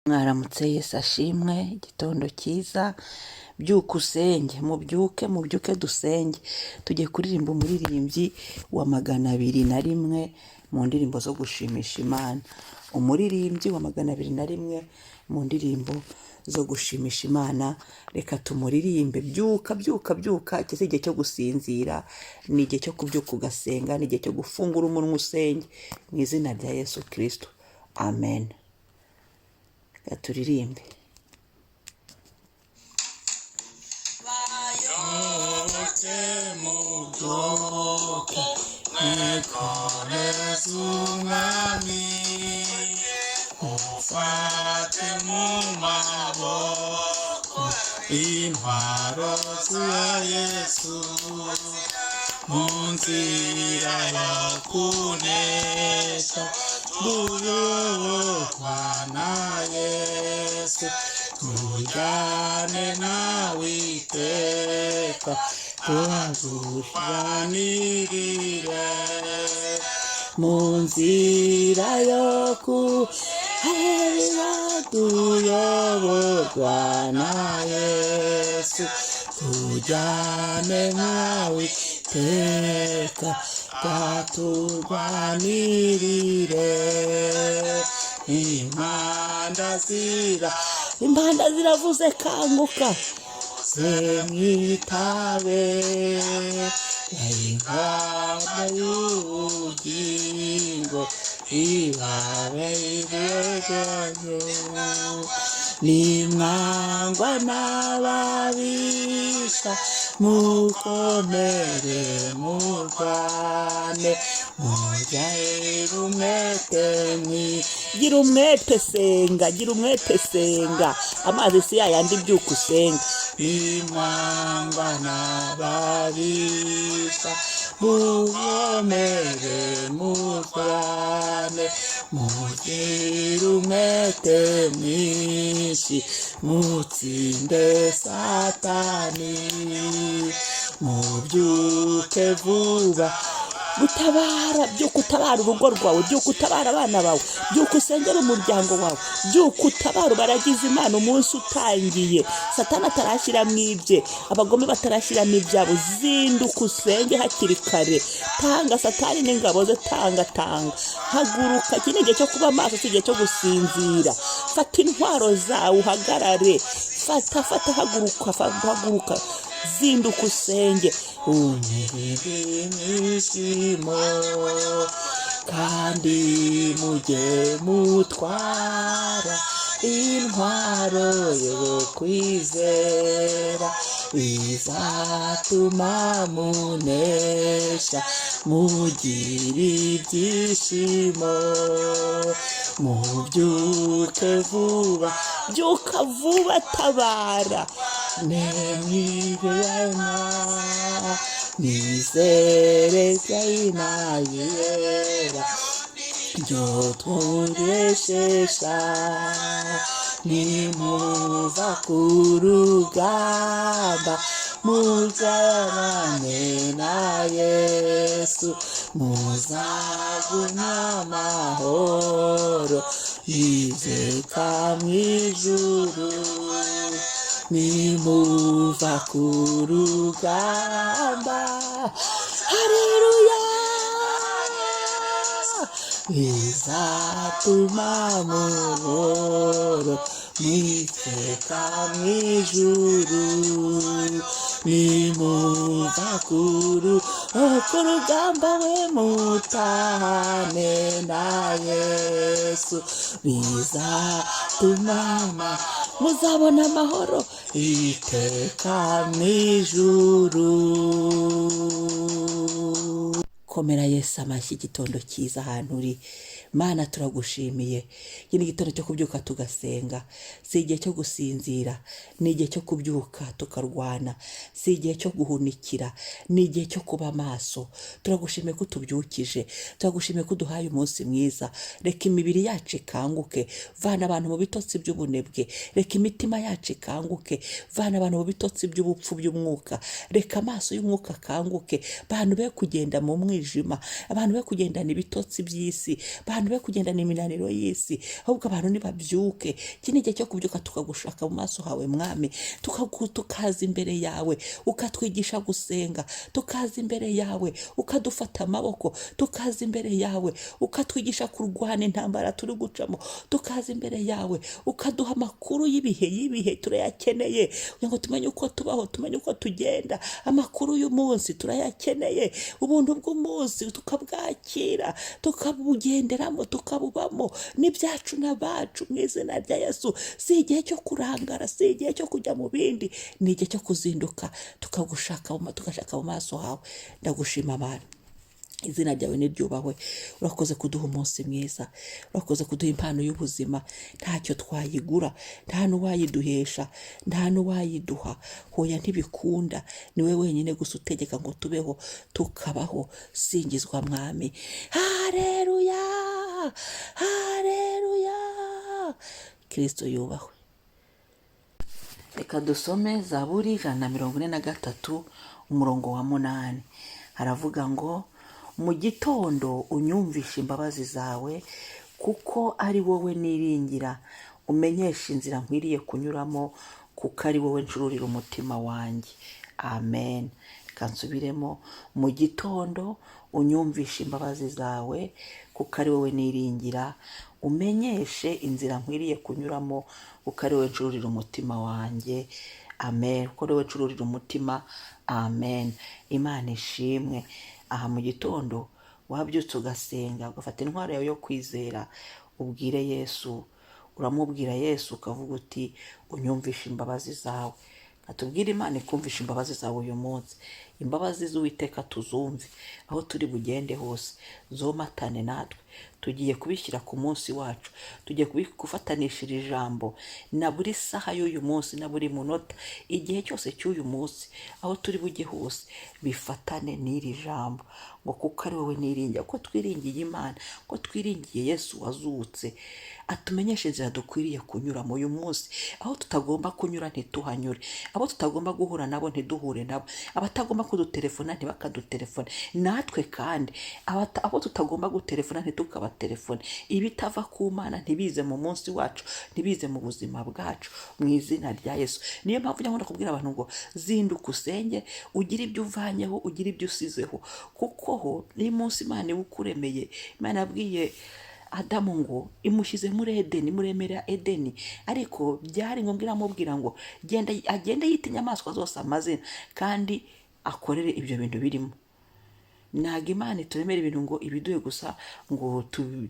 Mwaramutse, Yesu ashimwe. Igitondo cyiza. Byuka usenge, mubyuke, mubyuke dusenge. Tugiye kuririmba umuririmbyi wa 201 mu ndirimbo zo gushimisha Imana. Umuririmbyi wa 201 mu ndirimbo zo gushimisha Imana, reka tumuririmbe. Byuka, byuka, byuka! Iki si igihe cyo gusinzira, ni igihe cyo kubyuka ugasenga, ni igihe cyo gufungura umunwa usenge, mu izina rya Yesu Kirisito, amen. Reka turirimbe. Bayoboke mubyuke, mwikoreze Umwami, mufate mu maboko intwaro za Yesu, mu nzira yo kunesha guyobokwa na Yesu, tujyane nawe iteka, tuzurwanirire mu nzira yo kuhera, tuyoborwa na Yesu, tujyane nawe iteka, katurwanirire. Impanda zira Impanda ziravuze, kanguka! Zemwitabe, ingamba y'ubugingo ibabe ibyegenyo. Nimwangwa n'ababisha, mukomere, murwane, mugire umwete. Gira umwete, senga, gira umwete, senga. Amazi si yayandi, byuka usenga. Nimwangwa n'ababisha, mukomere, murwane, mugire umwete mwinshi, mutsinde Satani. Mubyuke vuba. Gutabara, byuka utabara urugo rwawe, byuka utabara abana bawe, byuka usengera umuryango wawe, byuka utabara ubaragize Imana. Umunsi utangiye, Satani atarashyiramo ibye, abagome batarashyiramo ibyabo. Zinduka usenge hakiri kare. Tanga Satani n'ingabo ze, tanga, tanga! Haguruka! Iki ni igihe cyo kuba maso, si igihe cyo gusinzira. Fata intwaro zawe uhagarare. Fata, fata, haguruka, haguruka, zinduka usenge. Ibyishimo, kandi mujye mutwara intwaro yo kwizera, bizatuma munesha, mugira ibyishimo. Mubyuke vuba. Byuka vuba, tabara! Nemwibena nizere yera ryo twureshesha. Nimuva ku rugamba, muzabane na Yesu, muzagumya amahoro iteka mu ijuru. Nimuva ku rugamba, hareruya, bizatuma muhoro mwiteka mu ijuru. Nimuva ku rugamba we, mutahane na Yesu, bizatuma muzabona amahoro iteka mu ijuru. Komera Yesu amashyi. Igitondo cyiza ahantu uri. Mana, turagushimiye. Iki ni igitondo cyo kubyuka tugasenga, si igihe cyo gusinzira, ni igihe cyo kubyuka tukarwana, si igihe cyo guhunikira, ni igihe cyo kuba maso. Turagushimiye ko utubyukije, turagushimiye ko uduhaye umunsi mwiza. Reka imibiri yacu ikanguke, vana abantu mu bitotsi by'ubunebwe. Reka imitima yacu ikanguke, vana abantu mu bitotsi by'ubupfu by'umwuka. Reka amaso y'umwuka akanguke, abantu be kugenda mu mwijima, abantu be kugendana ibitotsi by'isi, abantu Abantu be kugendana iminaniro y'isi, ahubwo abantu nibabyuke. Iki ni igihe cyo kubyuka tukagushaka mu maso hawe, Mwami, tukaza imbere yawe ukatwigisha gusenga, tukaza imbere yawe ukadufata amaboko, tukaza imbere yawe ukatwigisha kurwana intambara turi gucamo, tukaza imbere yawe ukaduha amakuru y'ibihe turayakeneye kugira ngo tumenye uko tubaho, tumenye uko tugenda. Amakuru y'umunsi turayakeneye, ubuntu bw'umunsi tukabwakira, tukabugenderamo, tukabubamo n'ibyacu n'abacu mu izina rya Yesu. Si igihe cyo kurangara, si igihe cyo kujya mu bindi, ni igihe cyo kuzinduka tukagushaka, tugashaka mu maso hawe. Ndagushima Mana, izina ryawe niryubahwe. Urakoze kuduha umunsi mwiza, urakoze kuduha impano y'ubuzima. Ntacyo twayigura, nta n'uwayiduhesha, nta n'uwayiduha. Hoya, ntibikunda, ni wowe wenyine gusa utegeka ngo tubeho tukabaho. Singizwa Mwami. Hareruya, hareruya, Kirisito yubahwe. Reka dusome Zaburi 143, umurongo wa 8. Haravuga ngo: "Mu gitondo unyumvishe imbabazi zawe, kuko ari wowe niringira. Umenyesha inzira nkwiriye kunyuramo, kuko ari wowe ncururira umutima wanjye." Amen. Reka nsubiremo: mu gitondo unyumvishe imbabazi zawe, kuko ari wowe niringira. Umenyeshe inzira nkwiriye kunyuramo, kuko ari wowe ncururira umutima wanjye. Amen. Kuko ari wowe ncururira umutima. Amen. Imana ishimwe. Aha mu gitondo wabyutse ugasenga, ugafata intwaro yawe yo kwizera, ubwire Yesu. Uramubwira Yesu ukavuga uti: "Unyumvishe imbabazi zawe." Atubwire Imana ikumvisha imbabazi zawe uyu munsi. Imbabazi z'Uwiteka tuzumve aho turi bugende hose, zomatane natwe. Tugiye kubishyira ku munsi wacu, tugiye gufatanishira ijambo na buri saha y'uyu munsi, na buri munota, igihe cyose cy'uyu munsi, aho turi bujye hose bifatane n'iri jambo ngo: "Kuko ari wowe niringira." Ko twiringiye Imana, ko twiringiye Yesu wazutse, atumenyeshe inzira dukwiriye kunyuramo uyu munsi. Aho tutagomba kunyura ntituhanyure, abo tutagomba guhura nabo ntiduhure nabo, abatagomba kudutelefona ntibakadutelefone natwe, kandi abo tutagomba gutelefona ntitukabatelefone. Ibitava ku Mana ntibize mu munsi wacu, ntibize mu buzima bwacu, mu izina rya Yesu. Niyo mpamvu njya nkunda kubwira abantu ngo: "Zinduka usenge, ugire ibyo uvanyeho, ugire ibyo usizeho," kuko ho niyo munsi Imana iwukuremeye. Imana yabwiye Adamu ngo imushyize muri Edeni, imuremera Edeni, ariko byari ngombwa iramubwira ngo genda, agende yita inyamaswa zose amazina kandi akorere ibyo bintu birimo. Ntabwo Imana ituremera ibintu ngo ibiduhe gusa, ngo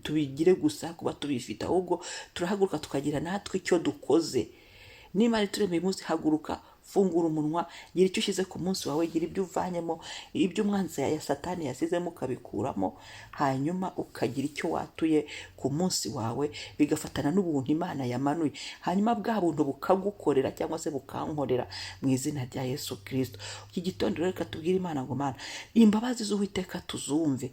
tubigire gusa kuba tubifite, ahubwo turahaguruka tukagira natwe icyo dukoze. Niba ituremeye umunsi, haguruka, fungura umunwa, gira icyo ushyize ku munsi wawe, gira ibyo uvanyemo, ibyo umwanzi ya Satani yasizemo ukabikuramo, hanyuma ukagira icyo watuye ku munsi wawe, bigafatana n'ubuntu Imana yamanuye, hanyuma bwa buntu bukagukorera cyangwa se bukankorera mu izina rya Yesu Kirisito. Iki gitondo rero reka tubwire Imana ngo: "Mana, imbabazi z'Uwiteka tuzumve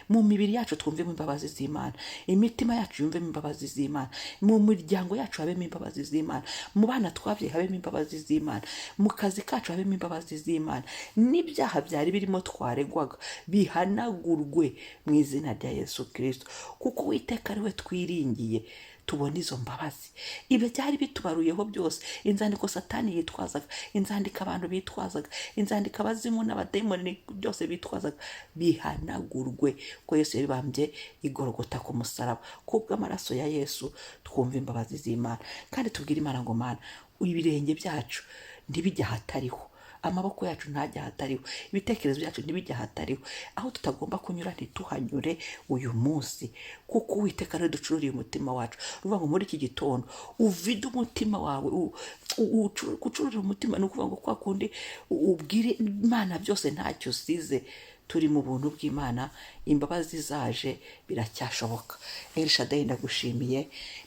mu mibiri yacu, twumvemo imbabazi z'Imana, imitima yacu yumvemo imbabazi z'Imana, mu miryango yacu habemo imbabazi z'Imana, mu bana twabyaye habemo imbabazi z'Imana, mu kazi kacu habemo imbabazi z'Imana, n'ibyaha byari birimo twaregwaga bihanagurwe mu izina rya Yesu Kirisito, kuko Uwiteka ari we twiringiye." Tubona izo mbabazi. Ibyo byari bitubaruyeho byose, inzandiko Satani yitwazaga, inzandiko abantu bitwazaga, inzandiko abazimu n'abadayimoni byose bitwazaga, bihanagurwe, ko Yesu yabibambye igorogota ku musaraba. Kubw'amaraso ya Yesu twumva imbabazi z'Imana, kandi tubwire Imana ngo: "Mana, ibirenge byacu ntibijye ahatariho, amaboko yacu ntajya ahatariho, ibitekerezo byacu ntibijye ahatariho, aho tutagomba kunyura ntituhanyure uyu munsi, kuko Uwiteka ariwe ducururiye umutima wacu." Ni ukuvuga ngo muri iki gitondo uvide umutima wawe. Gucururira umutima ni ukuvuga ngo kwa kundi ubwire Imana byose, ntacyo usize. Turi mu buntu bw'Imana, imbabazi zaje, biracyashoboka. Elshadai, ndagushimiye.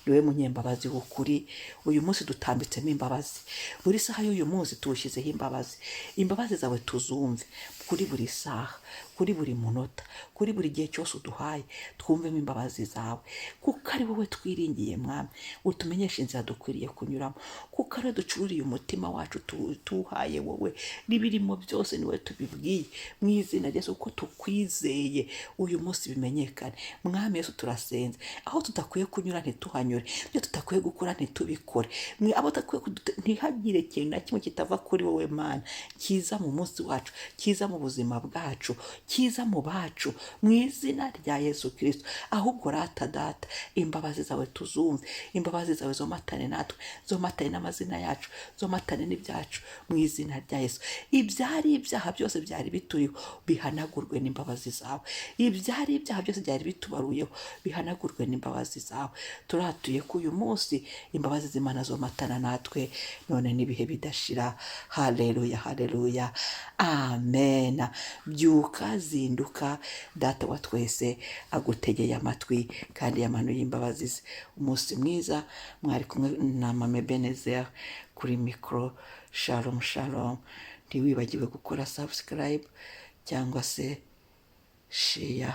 Niwe munyembabazi w'ukuri. Uyu munsi dutambitsemo imbabazi, buri saha y'uyu munsi tuwushyizeho imbabazi. Imbabazi zawe tuzumve kuri buri saha, kuri buri munota, kuri buri gihe cyose uduhaye, twumvemo imbabazi zawe, kuko ari wowe twiringiye. Mwami, utumenyeshe inzira dukwiriye kunyuramo, kuko ari wowe ducururiye umutima wacu, tuwuhaye wowe, n'ibirimo byose ni wowe tubibwiye. Mu izina rya Yesu, kuko tukwizeye, uyu munsi bimenyekane. Mwami Yesu, turasenze, aho tudakwiye kunyura ntituhanyure, ibyo tudakwiye gukora ntitubikore, mwe abo tudakwiye ntihagire ikintu na kimwe kitava kuri wowe Mana kiza mu munsi wacu, kiza mu buzima bwacu, kiza mu bacu, mu izina rya Yesu Kirisito. Ahubwo rata Data, imbabazi zawe tuzumve, imbabazi zawe zomatane natwe, zomatane n'amazina yacu, zomatane n'ibyacu, mu izina rya Yesu. Ibyari ibyaha byose byari bituriho bihanagurwe n'imbabazi zawe, ibyari ibyaha byose byari bitubaruyeho bihanagurwe n'imbabazi zawe. Turatuye ko uyu munsi imbabazi z'Imana zomatana natwe none n'ibihe bidashira. Haleluya, haleluya, amena. Byuka, zinduka, Data wa twese agutegeye amatwi kandi yamanuye imbabazi ze. Umunsi mwiza, mwari kumwe na Mame Benezer kuri mikoro. Shalom, shalom. Ntiwibagirwe gukora subscribe cyangwa se share.